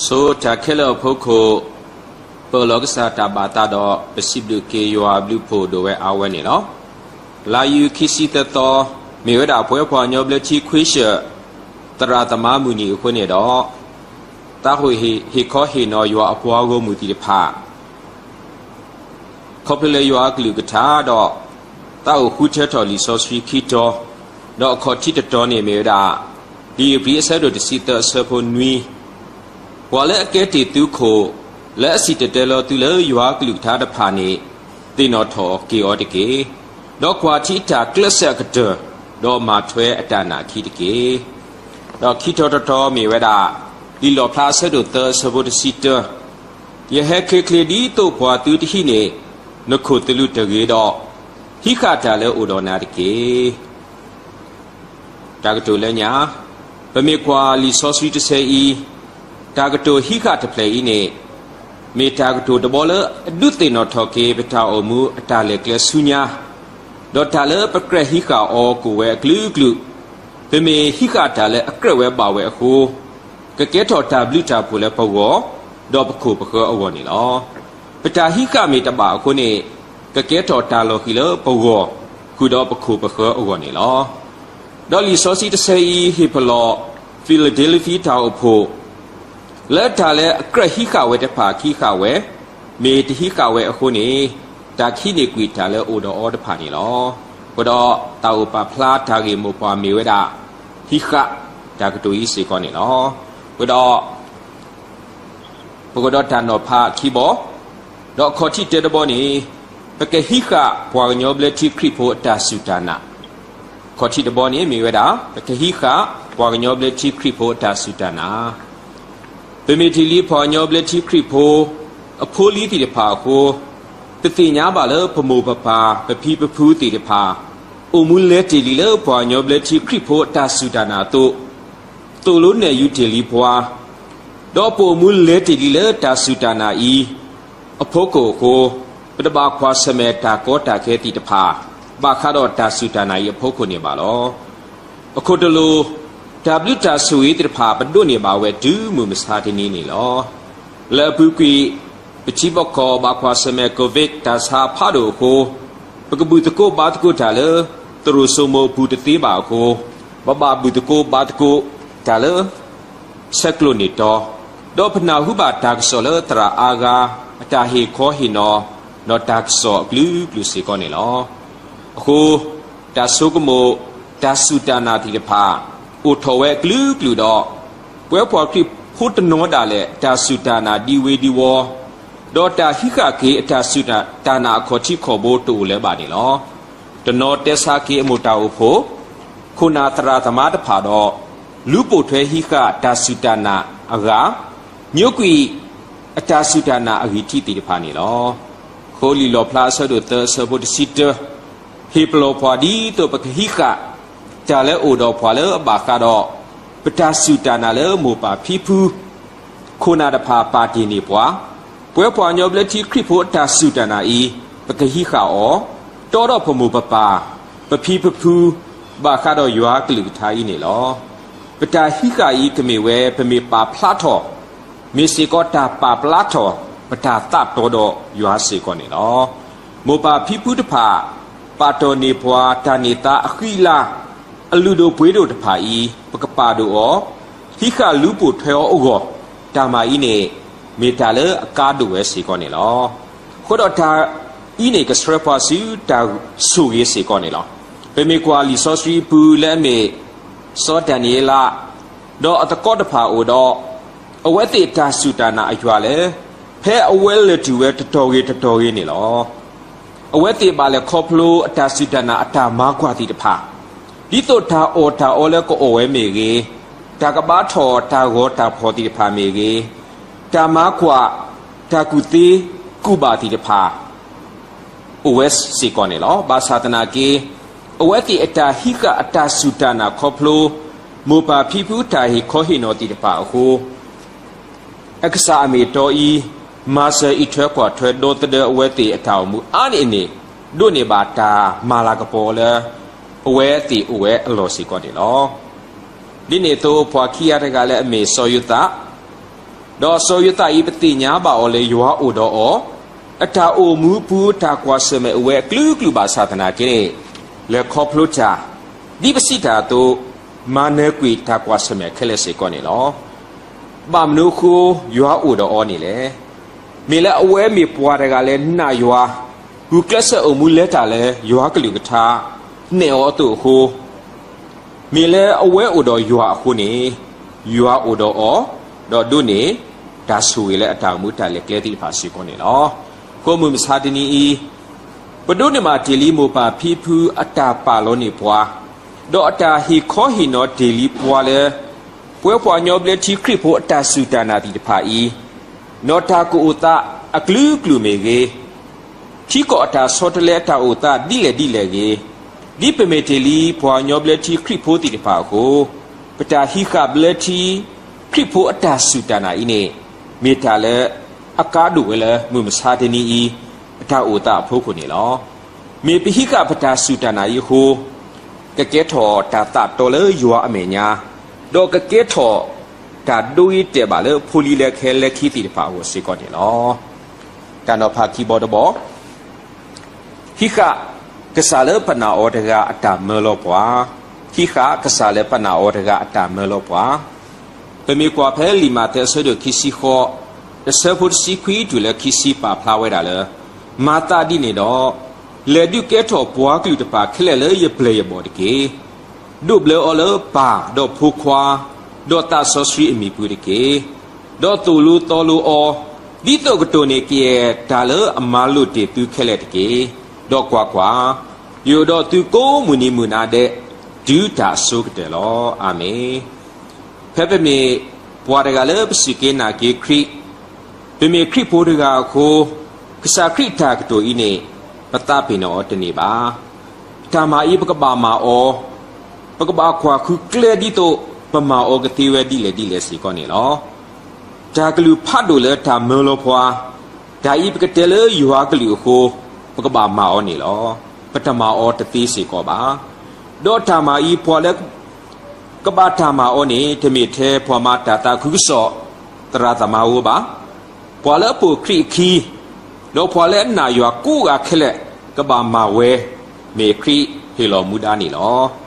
ဆိတၢ်ခဲလၢာ်အဖီခိၣ်, ပအၢၣ်လီၤကစၢ်တၢ်ဘၣ်သးဒီး ပစံးဘျုးက့ၤယွၤအဘျုးအဖှိၣ်ဒိၣ်ဝဲအါဝဲန့ၣ်လီၤ. လါယူၤခံဆံသၢသီ, မ့ၢ်ဝဲဒၣ်ပဝဲပှၤကညီဘျၢထံခွ့ၡၢၣ် သရၣ်သမါမုၢ်နံၤအဃိန့ၣ်ဒီး, သးအိၣ်ဟ့ၣ်ခီဟ့ၣ်နီၤယွၤအပှၤဂီၢ်မုၢ်သ့ၣ်တဖၣ် ခီဖျိလၢယွၤအကလုၢ်ကထါဒီး သးအိၣ်ဃုထၢထီၣ်လံာ်စီဆှံခံတီၤ, ဒီးအခီၣ်ထံးတတီၤန့ၣ်မ့ၢ်ဝဲဒၣ် လံာ်ဧ့ၤဘြံၤအဆၢဒိၣ်တဆံသၢအဆၢဖိနွံ, ပှၤလၢအကဲတ့ၢ်သုခိၣ်, လၢအစံၣ်တဲၤတဲလီၤသုလၢယွၤအကလုၢ်ကထါတဖၣ်န့ၣ်, သ့ၣ်နီၣ်ထီၣ်က့ၤအီၤတက့ၢ်. ဒီးကွၢ်ထံအတၢ်ကျဲးစၢးအကတၢၢ်, ဒီးမၤထွဲအတၢ်နာ်အခံတက့ၢ်. ဒီးခံတီၤတတီၤမ့ၢ်ဝဲဒၣ် လံာ်လီၣ်ဖျါအဆၢဒိၣ်သၢအဆၢဖိတဆံတၢ, ယဟဲချ့ချ့ဒ်သိးပှၤသုတဟံးန့ၢ် နခိၣ်သလုးတဂ့ၤဒီး, ဟံးဃာ်တၢ်လၢအိၣ်ဒီးနၤတက့ၢ်. တၢ်ကတိၤလၢညါ, ပမ့ၢ်ကွၢ်လံာ်စီဆှံတဆၢအံၤ, တၢ်ကတိၤဟံးဃာ်တဖျၢၣ်အံၤန့ၣ်, မ့ၢ်တၢ်ကတိၤတဘီလၢအဒုးသ့ၣ်နီၣ်ထီၣ်က့ၤပတၢ်အိၣ်မူအတၢ်လဲၤကျဲဆူညါ, ဒီးတၢ်လၢပကြၢးဟံးဃာ်အီၤကအိၣ်ဝဲအကလုာ်ကလုာ်, ပမ့ၢ်ဟံးဃာ်တၢ်လၢအကြၢးဝဲဘၣ်ဝဲအဃိ, ကကဲထီၣ်တၢ်ဘျုးတၢ်ဖှိၣ်လၢပဂီၢ်, ဒီးပခိၣ်ပဃၢၤအဂီၢ်န့ၣ်လီၤ. ပတၢ်ဟံးဃာ်မ့ၢ်တဘၣ်အဃိန့ၣ်, ကကဲထီၣ်တၢ်လီၤဃံၤလၢပဂီၢ်, ဃုာ်ဒီးပခိၣ်ပဃၢၤအဂီၢ်န့ၣ်လီၤ. ဒီးလံာ်စီဆှံတဆၢအံၤဟ့ၣ်ပလီၢ် ဖံလဒ့လဖံတၢ်အိၣ်ဖှိၣ် လၢတၢ်လၢအကြၢးဟံးဃာ်ဝဲတဖၣ်ကဟံးဃာ်ဝဲ, မ့ၢ်တဟံးဃာ်ဝဲအဃိန့ၣ်, တၢ်ကဟံးန့ၢ်ကွံာ်တၢ်လၢအိၣ်ဒီးအီၤတဖၣ်န့ၣ်လီၤ. အဃိဒီးတၢ်အိၣ်ပာ်ဖျါတၢ်ဂ့ၢ်မိၢ်ပှၢ်မ့ၢ်ဝဲဒၣ်, ဟံးဃာ်တၢ်ကတိၤအံၤစ့ၢ်ကီးန့ၣ်လီၤ. အဃိဒီး ပကဒီးတၢ်နီၤဖးခံဘီ, ဒီးအခီၣ်ထံးတၢတဘီန့ၣ်, ပကဟံးဃာ်ပှၤကညီဘျၢထံခရံာ်ဖိအတၢ်စူၢ်တၢ်နာ်. အခီၣ်ထံးတဘီန့ၣ်မ့ၢ်ဝဲဒၣ် ပကဟံးဃာ်ပှၤကညီဘျၢထံခရံာ်ဖိအတၢ်စူၢ်တၢ်နာ်. ပမ့ၢ်ထံၣ်လံပှၤကညီဘျၢထံခရံာ်ဖိ အဖိလံၤသ့ၣ်တဖၣ်အဃိ, ပသ့ၣ်ညါဘၣ်လၢပမိၢ်ပပၢ်ပဖံပဖုသ့ၣ်တဖၣ် အိၣ်မူလဲၤတ့ၢ်လံလၢပှၤကညီဘျၢထံခရံာ်ဖိအတၢ်စူၢ်တၢ်နာ်အသိး, သိၣ်လိနဲၣ်ယူၤတ့ၢ်လံပှၤ, ဒီးပအိၣ်မူလဲၤတ့ၢ်လံလၢတၢ်စူၢ်တၢ်နာ်အံၤ အဖီခိၣ်အဃိ, ပတဘၣ်ကွၢ်ဆၢၣ်မဲာ်တၢ်ကီတၢ်ခဲသ့ၣ်တဖၣ် ဘၣ်ဃးဒီးတၢ်စူၢ်တၢ်နာ်အံၤအဖီခိၣ်န့ၣ်ဘၣ်လီၤ. အခိၣ်တလိၤ, တၢ်ဘျုးတၢ်ဆိၣ်ဂ့ၤသ့ၣ်တဖၣ် ပဒိးန့ၢ်ဘၣ်ဝဲတုၤမုၢ်မဆါတနံၤန့ၣ်လီၤ. လၢအပူၤကွံာ်, ပထံပကီၢ်ဘၣ်ကွၢ်ဆၢၣ်မဲာ် Covid တၢ်ဆါဖးဒိၣ်အဃိ, ပကဘူၣ်သကိးဘါသကိးတၢ်လၢ သရိာ်စိမိးအပူၤတသ့ဘၣ်အဃိ, ပဘၣ်ဘူၣ်သကိးဘါသကိးတၢ်လၢ ဆဲးကျိးန့ၢ်တီ, ဒီးပနၢ်ဟူဘၣ်တၢ်ကစီၣ်လၢသရၣ်အါဂၤ အတၢ်ဟ့ၣ်ခီဟ့ၣ်နီၤ, ဒီးတၢ်ကစီၣ်အကလုာ်ကလုာ်စ့ၢ်ကီးန့ၣ်လီၤ. အဃိ, တၢ်ဆိကမိၣ်, တၢ်စူၢ်တၢ်နာ်သ့ၣ်တဖၣ် အိၣ်ထီၣ်ဝဲအကလုာ်ကလုာ်ဒီး, ပဝဲပှၤခရံာ်ဖိတနီၤဒၣ်လဲာ် တၢ်စူၢ်တၢ်နာ်ဒံဝ့ၤဒံဝီၤ, ဒီးတၢ်ဟံးဃာ်က့ၤအတၢ်စူၢ်တၢ်နာ်အခီၣ်ထံးခီၣ်ဘိတအိၣ်လၢၤဘၣ်န့ၣ်လီၤ. တနီၤတဲဆါက့ၤအမိၢ်တၢ်အိၣ်ဖှိၣ်, ခိၣ်နၢ်သရၣ်သမါတဖၣ်ဒီး, လူၤပိာ်ထွဲဟံးဃာ်တၢ်စူၢ်တၢ်နာ်အဂၤ, ညိကွံာ်အတၢ်စူၢ်တၢ်နာ်အဂံၢ်ထံးသ့ၣ်တဖၣ်န့ၣ်လီၤ. အဃိလံာ်လီၣ်ဖျါအဆၢဒိၣ်သၢအဆၢဖိတဆံတၢ, ဟ့ၣ်ပလီၢ်ပှၤဒ်သိးပကဟံးဃာ် တၢ်လၢအိၣ်ဒီးပှၤလၢအဘၣ်ဃးဒီး ပတၢ်စူၢ်တၢ်နာ်လၢမိၢ်ပၢ်ဖံဖု ခိၣ်နၢ်တဖၣ်ပာ်တ့ၢ်န့ၢ်ပှၤ, ပဝဲပှၤကညီဘျၢထံခရံာ်ဖိအတၢ်စူၢ်တၢ်နာ်အံၤ ပကဟံးဃာ်အီၤ, တီဒီးပမိၢ်ပပၢ်, ပဖံပဖု, ဘၣ်ဃးဒီးယွၤကလုၢ်ကထါအံၤန့ၣ်လီၤ. ပတၢ်ဟံးဃာ်အံၤကမ့ၢ်ဝဲ ပမ့ၢ်ပာ်ဖျါထီၣ်, မ့ၢ်စ့ၢ်ကီးတၢ်ပာ်ဖျါထီၣ် ပတၢ်သးတီဒီးယွၤစ့ၢ်ကီးန့ၣ်လီၤ. မိၢ်ပၢ်ဖံဖုတဖၣ် ပာ်တီၢ်န့ၢ်ပှၤတၢ်န့ၢ်သါအဃံအလၤ, အလုၢ်ဒိၣ်ပှ့ၤဒိၣ်တဖၣ်အံၤ ပကပာ်ဒိၣ်အီၤ, ဟံးဃာ်လူၤပိာ်ထွဲအီၤအဂီၢ်, တၢ်မၤအံၤန့ၣ် မ့ၢ်တၢ်လၢအကါဒိၣ်ဝဲစ့ၢ်ကီးန့ၣ်လီၤ. အဃိဒီးတၢ်အံၤန့ၣ် ကဆှၢပှၤဆူတၢ်ဆိၣ်ဂ့ၤစ့ၢ်ကီးန့ၣ်လီၤ. ပမ့ၢ်ကွၢ်လံာ်စီဆှံအပူၤလၢအမ့ၢ် စီၤဒၤနံးယ့လး ဒီးအသကိးတဖၣ်အိၣ်ဒီး အဝဲသ့ၣ်အတၢ်စူၢ်တၢ်နာ်အယွၤလၢ ဖဲအဝဲလဲၤတုၤဝဲတတီၤဂ့ၤတတီၤဂ့ၤန့ၣ်လီၤ. အဝဲသ့ၣ်ဘၣ်လဲၤခီဖျိအတၢ်စူၢ်တၢ်နာ်အတၢ်မၤကွၢ်သ့ၣ်တဖၣ်, ဒ်သိးတၢ်အီၣ်တၢ်အီလၢကအီၣ်ဝဲမ့ၢ်ဂ့ၤ, တၢ်ကဘါထီၣ်တၢ်ဂီၤတၢ်ဖီၣ်သ့ၣ်တဖၣ်မ့ၢ်ဂ့ၤ, တၢ်မၤကွၢ်, တၢ်ကူၣ်သ့ကူၣ်ဘၣ်သ့ၣ်တဖၣ် အိၣ်ဝဲစ့ၢ်ကီးန့ၣ်လီၤ. ဘၣ်ဆၣ်သနာ်က့ အဝဲသ့ၣ်အတၢ်ဟံးဃာ်အတၢ်စူၢ်တၢ်နာ်ခီဖျိ မိၢ်ပၢ်ဖံဖုတၢ်ဟ့ၣ်ခီဟ့ၣ်နီၤသ့ၣ်တဖၣ်အဃိ အကစၢ်အမ့ၢ်အတီအံၤ မၤစၢၤအံးထွဲကွၢ်ထွဲဒီသဒၢအဝဲသ့ၣ်အတၢ်အိၣ်မူအါန့ၢ်အန့ၣ် ဒိးန့ၢ်ဘၣ်တၢ်မၤလၤကပီၤလၢ အဝဲသ့ၣ်အိၣ်ဝဲအလီၢ်စ့ၢ်ကီးန့ၣ်လီၤ. ဒ်န့ၣ်အသိး ပှၤခံဂၤတဂၤလၢအမ့ၢ်စီၤယိၤသး ဒီးစီၤယိၤသးအံၤ ပသ့ၣ်ညါဘၣ်အီၤလၢယွၤအိၣ်ဒီးအီၤ, အတၢ်အိၣ်မူအပူၤ တၢ်ကွၢ်ဆၢၣ်မဲာ်အိၣ်ဝဲအကလုာ်ကလုာ်ဘၣ်ဆၣ်သနာ်က့န့ၣ်, လဲၤခီဖျိတၢ်, ဒ်ပစံးတၢ်အသိး, မၤနၢၤကွံာ်တၢ်ကွၢ်ဆၢၣ်မဲာ်ခဲလၢာ်စ့ၢ်ကီးန့ၣ်လီၤ. ဘၣ်မနုၤအဃိ ယွၤအိၣ်ဒီးအီၤန့ၣ်လဲၣ်. မ့ၢ်လၢအဝဲမ့ၢ်ပှၤတဂၤလၢနာ်ယွၤ, ဂုာ်ကျဲးစၢးအိၣ်မူလဲၤတၢ်လၢယွၤကလုၢ်ကထါ, နဲၣ်အီၤအသိးအဃိ မ့ၢ်လၢအဝဲအိၣ်ဒီးယွၤအဃိန့ၣ်, ယွၤအိၣ်ဒီးအီၤ, ဒီးဒိးန့ၢ်တၢ်ဆိၣ်ဂ့ၤလၢအတၢ်အိၣ်မူတၢ်လဲၤကျဲသ့ၣ်တဖၣ်စ့ၢ်ကီးန့ၣ်လီၤ. အဃိမုၢ်မဆါတနံၤအံၤ, ပဒိးန့ၢ်ဘၣ်တ့ၢ်လံမိၢ်ပၢ်ဖံဖုအတၢ်ပာ်လီၤန့ၢ်ပှၤ, ဒီးအတၢ်ဟ့ၣ်ခီဟ့ၣ်နီၤတ့ၢ်လံပှၤလၢ ပဝဲပှၤကညီဘျၢထံခရံာ်ဖိအတၢ်စူၢ်တၢ်နာ်သ့ၣ်တဖၣ်အံၤ, နီၢ်တၢ်ကအိၣ်သးအကလုာ်ကလုာ်မ့ၢ်ဂ့ၤ, ထံကီၢ်အတၢ်ဆီတလဲအတၢ်အိၣ်သးဒ်လဲၣ်ဒ်လဲၣ်ဂ့ၤ, ဒ်ပမ့ၢ်တ့ၢ်လံပှၤကညီဘျၢထံခရံာ်ဖိသ့ၣ်တဖၣ်အဃိ, ပတၢ်ဟံးဃာ်ဘျၢထံခရံာ်ဖိအတၢ်စူၢ်တၢ်နာ်အံၤန့ၣ်, မ့ၢ်တၢ်လၢအကါဒိၣ်ဝဲလၢမုၢ်မဆါတနံၤအံၤ အတၢ်အိၣ်သးအဖီခိၣ်န့ၣ်လီၤ. မ့ၢ်ပဟံးဃာ်ပတၢ်စူၢ်တၢ်နာ်အံၤအဃိ, ကကဲထီၣ်တၢ်သးတီလၢယွၤအမဲာ်ညါ, ဒီးကကဲထီၣ်တၢ်ဒိဂ့ၤတဲာ်ဘၣ်လၢဖိလံၤလဲၣ်ခဲလၢာ်ခံသ့ၣ်တဖၣ်အဂီၢ်စ့ၢ်ကီးန့ၣ်လီၤ. တၢ်နီၤဖးခံဘီတဘီ, ဟံးဃာ်ကစၢ်လၢပနာ်အီၤတဂၤအတၢ်မၢလီၤပှၤ, ဟံးဃာ်ကစၢ်လၢပနာ်အီၤတဂၤအတၢ်မၢလီၤပှၤ. ပမ့ၢ်ကွၢ်ဖဲလံာ်မးသဲအဆၢဒိၣ်ခံဆံဃိး, အဆၢဖိတဆံခွံတုၤလၢခံဆံပာ်ဖျါဝဲဒၣ်လၢ, မၤသးဒ်န့ၣ်ဒီး, လဲၤဒုးကဲထီၣ်ပှၤကလုာ်တဖၣ်ခဲလၢာ်လၢယပျဲၢ်ယဘီၣ်တက့ၢ်. ဒိးဘျၢအီၤလၢပၢ်ဒီးဖိခွါ, ဒီးသးစီဆှံအမံၤပူၤတက့ၢ်. ဒီးသိၣ်လိသီလိအီၤ, ဒ်သိးကတိၢ်န့ၢ်ကယဲၢ်တၢ်လၢအမၤလိာ်တ့ၢ်သုခဲလၢာ်တက့ၢ်. ဒီးကွၢ်ကွၢ်, ယအိၣ်ဒီးသုကိးမုၢ်နံၤမုၢ်နၤဒဲး, တုၤတၢ်အဆိကတၢၢ်လီၤ. အၤမ့ၣ်. ဖဲပမ့ၢ်ပှၤတဂၤလၢပစူၢ်က့ၤနာ်က့ၤခရံာ်, ပမ့ၢ်ခရံာ်ဖိတဂၤအဃိ, ကစၢ်ခရံာ်တၢ်ကတိၤအံၤန့ၣ်, ပသးပ့ၤနီၣ်အီၤတန့ၢ်ဘၣ်. တၢ်မၤအံၤပကဘၣ်မၤအီၤ, ပကဘၣ်ကွၢ်ဃုကျဲဒ်သိးပမၤအီၤကသ့ဝဲဒ်လဲၣ်ဒ်လဲၣ်စ့ၢ်ကီးန့ၣ်လီၤ. တၢ်ကလုၢ်ဖးဒိၣ်လၢတၢ်မၢလီၤပှၤ, တၢ်အံၤပကတဲလၢယွၤကလုၢ်အဃိ, ပကဘၣ်မၤအီၤန့ၣ်လီၤ. ပတမၤအီၤတသ့စ့ၢ်ကီးဘၣ်. ဒီးတၢ်မၤအံၤပှၤလၢ ကဘၣ်တၢ်မၤအီၤန့ၣ် တမ့ၢ်ထဲပှၤမၤတၢ်သးခုကစီၣ် သရၣ်သမါဧိၤဘၣ်. ပှၤလၢအပိာ်ခရံာ်အခံ, ဒီးပှၤလၢအနာ်ယွၤကိးဂၤခဲလၢာ် ကဘၣ်မၤဝဲ မ့ၢ်ခရံာ်ဟ့ၣ်လီၤမူဒါန့ၣ်လီၤ.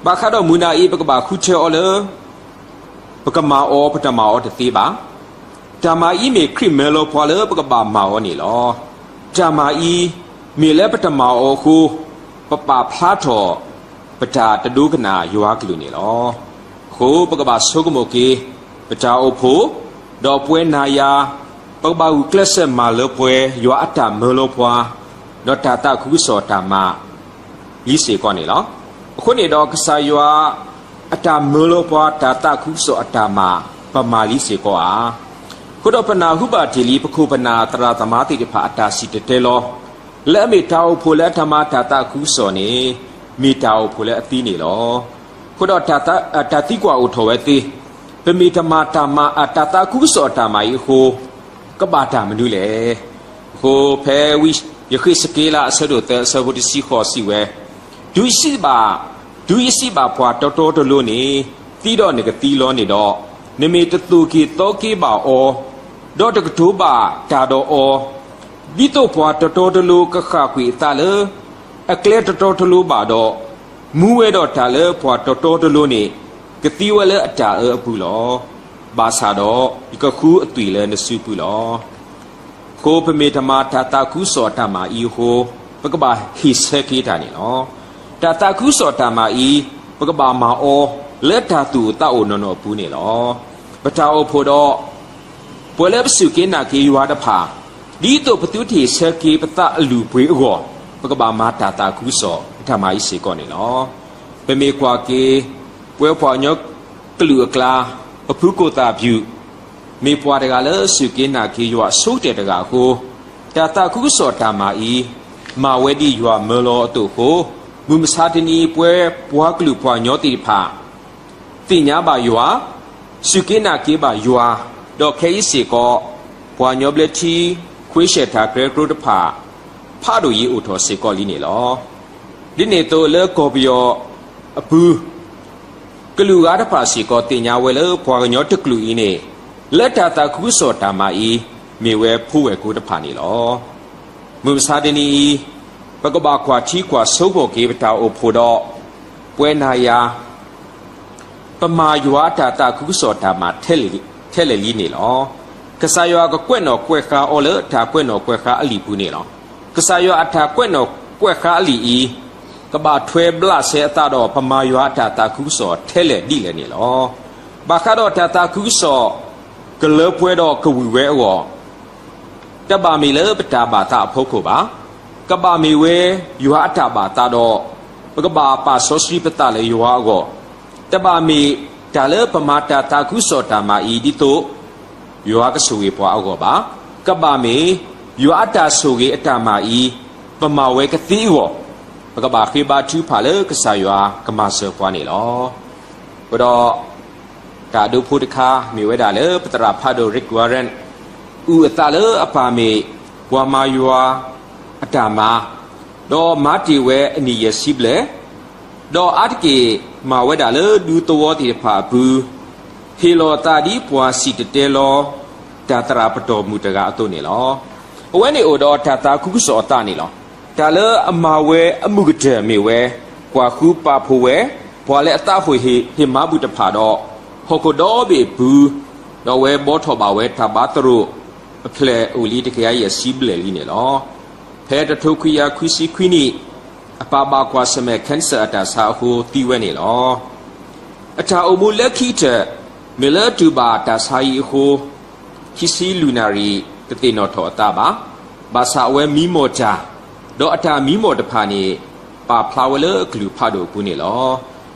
ဘၣ်ဃးဒီးမူဒါအံၤ ပကဘၣ်ဃုထၢအီၤလၢ ပကမၤအီၤ ပတမၤအီၤတသ့ဘၣ်. တၢ်မၤအံၤမ့ၢ်ခရံာ်မၢလီၤပှၤလၢပကဘၣ်မၤအီၤန့ၣ်လီၤ. တၢ်မၤအံၤ မ့ၢ်လၢပတမၤအီၤအဃိ ပပာ်ဖျါထီၣ် ပတၢ်တဒိကနၣ်ယွၤကလုၢ်န့ၣ်လီၤ. အဃိပကဘၣ်ဆိကမိၣ်က့ၤ ပတၢ်အိၣ်ဖှိၣ်, ဒီးပဝဲနၤယၤ ပကဘၣ်ဂုာ်ကျဲးစၢးမၤလၢပှဲၤ ယွၤအတၢ်မၢလီၤပှၤ, ဒီးတၢ်သးခုကစီၣ်တၢ်မၤ လံစ့ၢ်ကီးန့ၣ်လီၤ. အဃိန့ၣ်ဒီးကစၢ်ယွၤ အတၢ်မၢလီၤပှၤ တၢ်သးခုကစီၣ်အတၢ်မၤ ပမၤလံစ့ၢ်ကီးဧါ. အဃိဒီးပနၢ်ဟူဘၣ်တ့ၢ်လံ ပခိၣ်ပနၢ်သရၣ်သမါသ့ၣ်တဖၣ်အတၢ်စံၣ်တဲၤတဲလီၤ, လၢအမ့ၢ်တၢ်အိၣ်ဖှိၣ်လၢအတမၤတၢ်သးခုကစီၣ်န့ၣ် မ့ၢ်တၢ်အိၣ်ဖှိၣ်လၢအသံန့ၣ်လီၤ. အဃိဒီးတၢ်သံကွၢ်အိၣ်ထီၣ်ဝဲသ့, ပမ့ၢ်တမၤတၢ်မၤ တၢ်သးခုကစီၣ်အတၢ်မၤအံၤအဃိ ကဘၣ်တၢ်မနုၤလဲၣ်. အဃိဖဲဝံယဃ့းစက့လးအဆၢဒိၣ်သၢအဆၢဖိတဆံဃိးစံးဝဲ, တုၤယစံးဘၣ်, တုၤယစံးဘၣ်ပှၤတီတီတလိၤန့ၣ်, သံဒီးနကသံလီၤန့ၣ်ဒီး, နမ့ၢ်တသိၣ်က့ၤသီက့ၤဘၣ်အီၤ, ဒီးတကတိၤဘၣ်တၢ်ဒီးအီၤ, ဒ်သိးပှၤတီတီတလိၤကဃၣ်ကွံာ်အသးလၢ အကျဲတီတီတလိၤဘၣ်ဒီး, မူဝဲဒီးတၢ်လၢပှၤတီတီတလိၤန့ၣ် ကသံဝဲလၢအတၢ်အၢအပူၤလီၤ. ဘၣ်ဆၣ်ဒီးယကဃုအသွံၣ်လၢနစုပူၤလီၤ. အဃိပမ့ၢ်တမၤတၢ်သးခုကစီၣ်အတၢ်မၤအံၤအဃိ, ပကဘၣ်ဟ့ၣ်ဆၢက့ၤတၢ်န့ၣ်လီၤ. တၢ်သးခုကစီၣ်တၢ်မၤအံၤ, ပကဘၣ်မၤအီၤလၢတၢ်သူၣ်အိၣ်သးအိၣ်နီၢ်နီၢ်အပူၤန့ၣ်လီၤ. ပတၢ်အိၣ်ဖှိၣ်ဒီး ပှၤလၢပစူၢ်က့ၤနာ်က့ၤယွၤတဖၣ်, ဒ်သိးပသုတဟ့ၣ်ဆၢက့ၤပသးအလုၢ်အပှ့ၤအဂီၢ်, ပကဘၣ်မၤတၢ်သးခုကစီၣ်အတၢ်မၤအံၤစ့ၢ်ကီးန့ၣ်လီၤ. ပမ့ၢ်ကွၢ်က့ၤ ပဝဲပှၤကညီကလုာ်အကျါ, ပဖုကိၣ်သၣ်ဖၠူၣ်, မ့ၢ်ပှၤတဂၤလၢစူၢ်က့ၤနာ်က့ၤယွၤအဆိကတၢၢ်တဂၤအဃိ, တၢ်သးခုကစီၣ်တၢ်မၤအံၤ, မၤဝဲဒ်ယွၤမၢလီၤအသိးအဃိ, မုၢ်မဆါတနံၤ ပဝဲပှၤကလုာ်ပှၤကညီသ့ၣ်တဖၣ် သ့ၣ်ညါဘၣ်ယွၤ, စူၢ်က့ၤနာ်က့ၤဘၣ်ယွၤ, ဒီးခဲအံၤစ့ၢ်ကီး ပှၤကညီဘျၢထံ ခွ့ဆဲးတၢ်ကရၢကရိတဖၣ် ဖးဒိၣ်ယံၤအိၣ်ထီၣ်စ့ၢ်ကီးလံန့ၣ်လီၤ. ဒ်န့ၣ်အသိးလၢကီၢ်ပယီၤအပူၤ ကလုာ်ဂၤတဖၣ်စ့ၢ်ကီးသ့ၣ်ညါဝဲလၢပှၤကညီတကလုာ်အံၤန့ၣ် လၢတၢ်သးခုကစီၣ်တၢ်မၤအံၤ မ့ၢ်ဝဲဖိဝဲၢ်ကိတဖၣ်န့ၣ်လီၤ. မုၢ်မဆါတနံၤအံၤ ပကဘၣ်ကွၢ်ထံကွၢ်ဆိကမိၣ်က့ၤပတၢ်အိၣ်ဖှိၣ်ဒီး ပဝဲနၤယၤ ပမၤယွၤအတၢ်သးခုကစီၣ်တၢ်မၤ ထဲလဲၣ်လံန့ၣ်လီၤ. ကစၢ်ယွၤကကွဲးနီၣ်ကွဲးဃါအီၤလၢတၢ်ကွဲးနီၣ်ကွဲးဃါအလံာ်ပူၤန့ၣ်လီၤ. ကစၢ်ယွၤအတၢ်ကွဲးနီၣ်ကွဲးဃါအလံာ်အံၤ ကဘၣ်ထွဲဘျးစဲအသးဒီးပမၤယွၤအတၢ်သးခုကစီၣ်ထဲလဲၣ်ဒ်လဲၣ်န့ၣ်လီၤ. ဘၣ်ဃးဒီးတၢ်သးခုကစီၣ် ကလၢပှဲၤဒီးကဝံၣ်ဝဲအဂီၢ် တဘၣ်မ့ၢ်လၢပတၢ်ဘၣ်သးအဖီခိၣ်ဘၣ်. ကဘၣ်မ့ၢ်ဝဲယွၤအတၢ်ဘၣ်သးဒီး ပကဘၣ်ပာ်စီဆှံပသးလၢယွၤအဂီၢ်, တဘၣ်မ့ၢ်တၢ်လၢပမၤတၢ်သးခုကစီၣ်တၢ်မၤအံၤဒ်သိး ယွၤကဆိၣ်ဂ့ၤပှၤအဂီၢ်ဘၣ်. ကဘၣ်မ့ၢ် ယွၤအတၢ်ဆိၣ်ဂ့ၤအတၢ်မၤအံၤ ပမၤဝဲကသ့အဂီၢ်, ပကဘၣ်ဃ့ဘါထုကဖၣ်လၢကစၢ်ယွၤကမၤစၢၤပှၤန့ၣ်လီၤ. အဃိဒီး တၢ်ဒိဖိတခါ မ့ၢ်ဝဲဒၣ်လၢပသရၣ်ဖးဒိၣ် Rick Warren အုၣ်အသးလၢအပၢ်မ့ၢ်ပှၤမၤယွၤအတၢ်မၤ, ဒီးမၤတ့ၢ်ဝဲအနံၣ်ယဲၢ်ဆံဘျဲၣ်, ဒီးအါတက့ၢ်မၤဝဲဒၣ်လၢဒူသဝီသ့ၣ်တဖၣ်အပူၤ, ဟ့ၣ်လီၤအသးဒ်ပှၤစံၣ်တဲၤတဲလီၤ တၢ်သရၣ်ပတီၢ်မုၢ်တဂၤအသိးန့ၣ်လီၤ. အဝဲန့ၣ်အိၣ်ဒီးတၢ်သးခုကစီၣ်အသးန့ၣ်လီၤ. တၢ်လၢအမၤဝဲအမုၢ်ကတၢၢ်မ့ၢ်ဝဲ ကွၢ်ဃုပာ်ဖှိၣ်ဝဲ ပှၤလၢအသးဟ့ၣ်မၤဘူၣ်တဖၣ်ဒီး ဟီၣ်ခိၣ်ဒီဘ့ၣ်အပူၤ, ဒီးအဝဲဘှီထီၣ်ဘၣ်ဝဲတၢ်ဘါသရိာ်အဖျၢၣ်အိၣ်လံတကယၤယဲၢ်ဆံဘျဲၣ်လံန့ၣ်လီၤ. ဖဲတထိခွံကယၤခွံဆံခွံနံၣ် အပၢ်ဘၣ်ကွၢ်ဆၢၣ်မဲာ် cancer အတၢ်ဆါအဃိသံဝဲန့ၣ်လီၤ. အတၢ်အိၣ်မူလၢခံကတၢၢ် မ့ၢ်လၢတူၢ်ဘၣ်တၢ်ဆါအံၤအဃိ ခံဆံလွံၢ်နၣ်ရံၣ် တသ့ၣ်နီၣ်ထီၣ်အသးဘၣ်. ဘၣ်ဆၣ်အဝဲမံမီၢ်တၢ်, ဒီးအတၢ်မံမီၢ်တဖၣ်န့ၣ် ပာ်ဖျါဝဲလၢအကလုၢ်ဖးဒိၣ်အပူၤန့ၣ်လီၤ.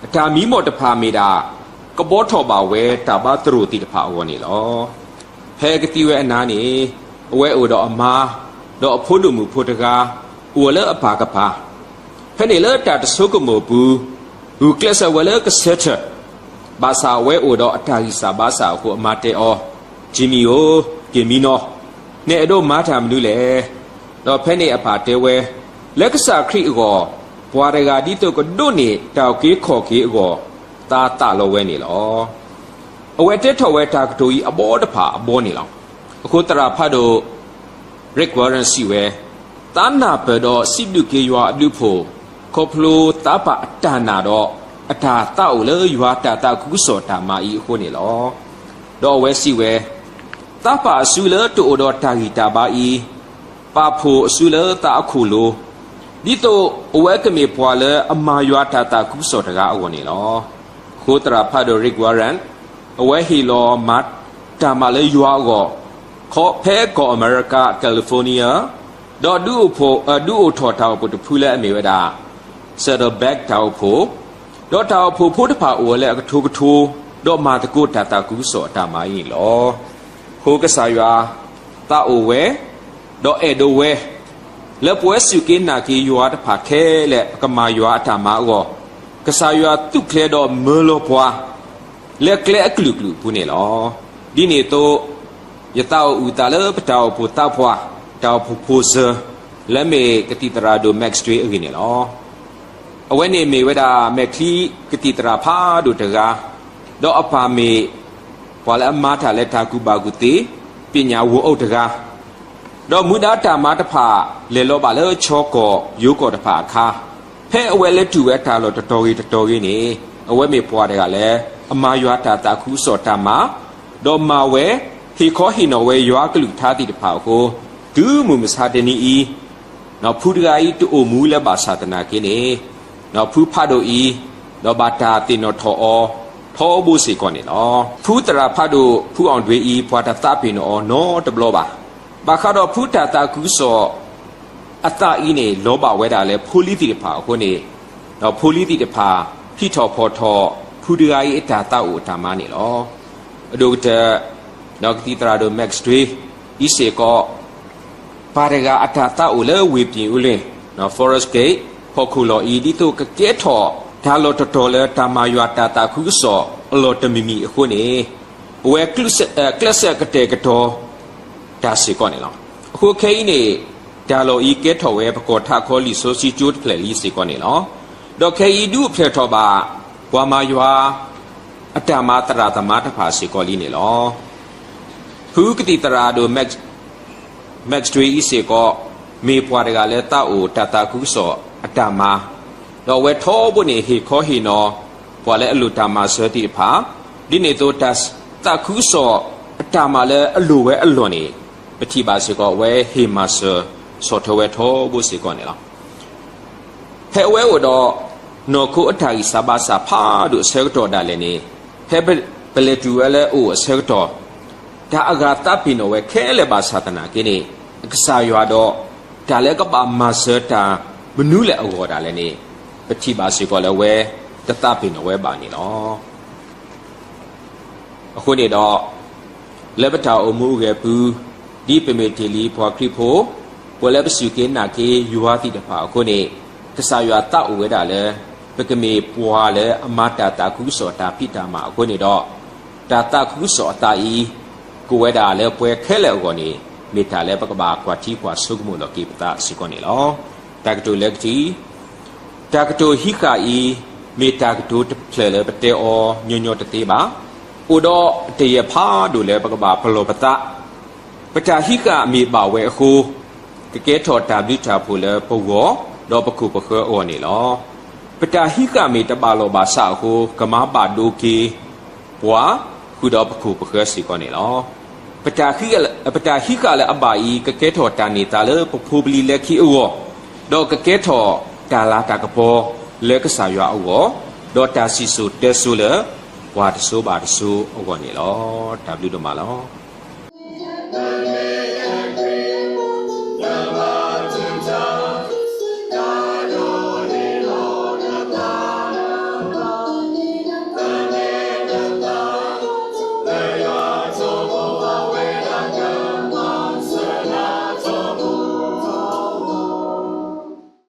အတၢ်မံမီၢ်တဖၣ်မ့ၢ်ဒၣ် ကဘှီထီၣ်ဘၣ်ဝဲတၢ်ဘါသရိာ်သ့ၣ်တဖၣ်အဂီၢ်န့ၣ်လီၤ. ဖဲကသံဝဲအနၤန့ၣ် အဝဲအိၣ်ဒီးအမါ, ဒီးအဖိဒိၣ်မုၣ်ဖိတဂၤ အိၣ်ဝဲလၢအပၢ်ကပၤ ဖဲန့ၣ်လၢတၢ်တဆိကမိၣ်အပူၤ ဂုာ်ကျဲးစၢးဝဲလၢကဆၢထၢၣ်, ဘၣ်ဆၣ်အဝဲအိၣ်ဒီးအတၢ်ဂံၢ်စၢ်ဘါစၢ်အဃိ အမါတဲအီၤ, ကၠံမံၤဧၢ, က့ၤမံနီၤ, နအဲၣ်ဒိးမၤတၢ်မနုၤလဲၣ်. ဒီးဖဲန့ၣ်အပၢ်တဲဝဲ, လၢကစၢ်ခရံာ်အဂီၢ် ပှၤတဂၤဒ်သိးကဒိးန့ၢ်တၢ်အုၣ်က့ၤခီၣ်က့ၤအဂီၢ် သးသးလီဝဲန့ၣ်လီၤ. အဝဲတဲထီၣ်ဝဲတၢ်ကတိၤအံၤအဘီတဖၣ်အဘီန့ၣ်လီၤ. အဃိသရၣ်ဖးဒိၣ် Rick Warren စံးဝဲ, သးနၢ်ပၢၢ်ဒီးစံးဘျုးက့ၤယွၤအဘျုးအဖှိၣ် ခီဖျိသးပာ်အတၢ်နာ်ဒီး အတၢ်သးအိၣ်လၢယွၤတၢ်သးခုကစီၣ်တၢ်မၤအံၤအဃိန့ၣ်လီၤ. ဒီးအဝဲစံးဝဲ, သးပာ်အစုလၢတအိၣ်ဒီးတၢ်ဂံၢ်တၢ်ဘါအံၤ, ပာ်ဖှိၣ်အစုလၢသးအခိၣ်လိၤ, ဒ်သိးအဝဲကမ့ၢ်ပှၤလၢအမၤယွၤတၢ်သးခုကစီၣ်တဂၤအဂီၢ်န့ၣ်လီၤ. အဃိသရၣ်ဖးဒိၣ် Rick Warren အဝဲဟ့ၣ်လီၤမၤတၢ်မၤလၢယွၤအဂီၢ် ဖဲကီၢ်အမဲရကၤ California ဒီးဒုးအိၣ်ထီၣ်တၢ်အိၣ်ဖှိၣ်တဖုလၢအမ့ၢ်ဝဲဒၣ် Saddleback တၢ်အိၣ်ဖှိၣ်, ဒီးတၢ်အိၣ်ဖှိၣ်ဖိတဖၣ်အိၣ်ဝဲလၢအကထိကထိ ဒီးမၤသကိးတၢ်သးခုကစီၣ်အတၢ်မၤအံၤန့ၣ်လီၤ. အဃိကစၢ်ယွၤသးအိၣ်ဝဲ ဒီးအဲၣ်ဒိးဝဲ လၢပဝဲစူၢ်က့ၤနာ်က့ၤယွၤတဖၣ်ခဲလၢာ် ပကမၤယွၤအတၢ်မၤအဂီၢ်, ကစၢ်ယွၤသူၣ်ကျဲၤဒီးမၢလီၤပှၤ လၢကျဲအကလုာ်ကလုာ်အပူၤန့ၣ်လီၤ. ဒ်န့ၣ်အသိး ယသးအိၣ်အုၣ်သးလၢပတၢ်အိၣ်ဖှိၣ်သးပှၢ် တၢ်အိၣ်ဖှိၣ်ဖိစၢၤ လၢမ့ၢ်ကသံၣ်သရၣ်ဒိၣ် Max Dway အဂ့ၢ်န့ၣ်လီၤ. အဝဲန့ၣ်မ့ၢ်ဝဲဒၣ်မဲာ်ချံကသံၣ်သရၣ်ဖးဒိၣ်တဂၤ, ဒီးအပၢ်မ့ၢ်ပှၤလၢအမၤတၢ်လၢတၢ်ကူၣ်ဘၣ်ကူၣ်သ့ ပညၣ်ဝီၤအိၣ်တဂၤ, ဒီးမူဒါတၢ်မၤတဖၣ် လဲၤလီၤဘၣ်လၢခၠီကီၢ်ယိၤကီၢ်တဖၣ်အခါ, ဖဲအဝဲလဲၤတုၤဝဲတၢ်လီၢ်တတီၤဂ့ၤတတီၤဂ့ၤန့ၣ် အဝဲမ့ၢ်ပှၤတဂၤလၢ အမၤယွၤတၢ်သးခုကစီၣ်တၢ်မၤ, ဒီးမၤဝဲ ဟ့ၣ်ခီဟ့ၣ်နီၤဝဲယွၤအကလုၢ်ကထါသ့ၣ်တဖၣ်အဃိ, တုၤမုၢ်မဆါတနံၤအံၤ ဖုတဂၤအံၤတအိၣ်မူလၢဘၣ်ဆၣ်သနာ်က့န့ၣ်, ဖုဖးဒိၣ်အံၤ ဒီးဘၣ်တၢ်သ့ၣ်နီၣ်ထီၣ်အီၤ ထီဘိစ့ၢ်ကီးန့ၣ်လီၤ. ဖုသရၣ်ဖးဒိၣ် ဖုအီၣ်ဒွ့အံၤ ပှၤတသးပ့ၤနီၣ်အီၤနီတဘျီဘၣ်. ဘၣ်ဃးဒီးဖုတၢ်သးခုကစီၣ် အသးအံၤန့ၣ် လီၤဘၣ်ဝဲဒၣ်လၢဖိလံၤသ့ၣ်တဖၣ်အဃိန့ၣ်, ဒီးဖိလံၤသ့ၣ်တဖၣ် ဟံးထီၣ်ဖီၣ်ထီၣ် ဖုတဂၤအံၤအတၢ်သးအိၣ်အတၢ်မၤန့ၣ်လီၤ. အဒိၣ်ကတၢၢ် ဒီးကသံၣ်သရၣ်ဒိၣ် Max Dway အံၤစ့ၢ်ကီး ပၢ်တဂၤအတၢ်သးအိၣ်လၢဝ့ၢ်ပၠ့ၣ်အူလ့ၣ် Forest Gate ဟီၣ်ခိၣ်လီၢ်အံၤ ဒ်သိးကကဲထီၣ်တၢ်လီၢ်တတီၤလၢတၢ်မၤယွၤတၢ်သးခုကစီၣ်အလီၢ်တမံၤမံၤအဃိန့ၣ်, အဝဲကျဲးစၢးကတဲာ်ကတီၤတၢ်စ့ၢ်ကီးန့ၣ်လီၤ. အဃိခဲအံၤန့ၣ် တၢ်လီၢ်အံၤကဲထီၣ်ဝဲပကီၢ်ထးခီလံာ်စီဆှံကၠိတဖျၢၣ်လံစ့ၢ်ကီးန့ၣ်လီၤ. ဒီးခဲအံၤဒုးအိၣ်ဖျဲၣ်ထီၣ်ဘၣ် ပှၤမၤယွၤ အတၢ်မၤသရၣ်သမါတဖၣ်စ့ၢ်ကီးလံန့ၣ်လီၤ. ဖုကသံၣ်သရၣ်ဒိၣ် Max Dwyer အံၤစ့ၢ်ကီး မ့ၢ်ပှၤတဂၤလၢသးအိၣ်တၢ်သးခုကစီၣ်အတၢ်မၤ, ဒီးအဝဲထီဘိန့ၣ် ဟ့ၣ်ခီဟ့ၣ်နီၤ ပှၤလၢအလိၣ်တၢ်မၤစၢၤသ့ၣ်တဖၣ်, ဒ်န့ၣ်အသိးတၢ်သးခုကစီၣ်အတၢ်မၤလၢအလိၣ်ဝဲအလီၢ်န့ၣ် ပထံၣ်ဘၣ်စ့ၢ်ကီး အဝဲဟ့ၣ်မၤစၢၤ ဆီၣ်ထွဲဝဲထီဘိစ့ၢ်ကီးန့ၣ်လီၤ. ဖဲအဝဲအိၣ်ဒီး နီၢ်ခိအတၢ်ဂံၢ်စၢ်ဘါစၢ်ဖးဒိၣ်အဆၢကတီၢ်ဒၣ်လဲာ်န့ၣ်, ဖဲပလဲၤတုၤဝဲလၢအအိၣ်အဆၢကတီၢ်, တၢ်အဂၤသးပ့ၤနီၣ်ဝဲခဲလၢာ်ဘၣ်ဆၣ်သနာ်က့န့ၣ်, ကစၢ်ယွၤဒီး တၢ်လၢကဘၣ်မၤစၢၤတၢ်မနုၤလဲၣ်အဂီၢ်ဒၣ်လဲာ်န့ၣ်, ပထံၣ်ဘၣ်စ့ၢ်ကီးလၢအဝဲတသးပ့ၤနီၣ်ဝဲဘၣ်န့ၣ်လီၤ. အဃိန့ၣ်ဒီး လၢပတၢ်အိၣ်မူအဂဲၤပူၤ, ဒ်ပမ့ၢ်တ့ၢ်လံပှၤခရံာ်ဖိ, ပှၤလၢပစူၢ်က့ၤနာ်က့ၤယွၤသ့ၣ်တဖၣ်အဃိန့ၣ်, ကစၢ်ယွၤသးအိၣ်ဝဲဒၣ်လၢ ပကမ့ၢ်ပှၤလၢအမၤတၢ်သးခုကစီၣ်အတၢ်ဖံးတၢ်မၤအဃိန့ၣ်ဒီး, တၢ်သးခုကစီၣ်အသးအံၤ ကအိၣ်ဝဲဒၣ်လၢပှၤခဲလၢာ်အဂီၢ်န့ၣ်, မ့ၢ်တၢ်လၢပကဘၣ်ကွၢ်ထံကွၢ်ဆိကမိၣ်လီၤက့ၤပသးစ့ၢ်ကီးန့ၣ်လီၤ. တၢ်ကတိၤလၢကထံၣ် တၢ်ကတိၤဟံးဃာ်အံၤ မ့ၢ်တၢ်ကတိၤတဖျၢၣ်လၢပတဲအီၤညီညီတသ့ဘၣ်. အိၣ်ဒီးတယဲၢ်ဖးဒိၣ်လၢပကဘၣ်ပလီၢ်ပသး, ပတၢ်ဟံးဃာ်မ့ၢ်ဘၣ်ဝဲအဃိ, ကကဲထီၣ်တၢ်ဘျုးတၢ်ဖှိၣ်လၢပဂီၢ်, ဒီးပခိၣ်ပဃၢၤအဂီၢ်န့ၣ်လီၤ. ပတၢ်ဟံးဃာ်မ့ၢ်တဘၣ်လိာ်ဘၣ်စးအဃိ, ကမၤဘၣ်ဒိက့ၤပှၤ, ဃုာ်ဒီးပခိၣ်ပဃၢၤစ့ၢ်ကီးန့ၣ်လီၤ. ပတၢ်ဟံးဃာ်လၢအဘၣ်အံၤ ကကဲထီၣ်တၢ်န့ၢ်သါလၢပဖိပလံၤလၢခံအဂီၢ်, ဒီးကကဲထီၣ်တၢ်လၤတၢ်ကပီၤလၢကစၢ်ယွၤအဂီၢ်, ဒီးတၢ်စံၣ်စိၤတဲစိၤလၢပှၤတစိၤဘၣ်တစိၤအဂီၢ်န့ၣ်လီၤ. တၢ်ဘျုးဒိၣ်မးလီၤ.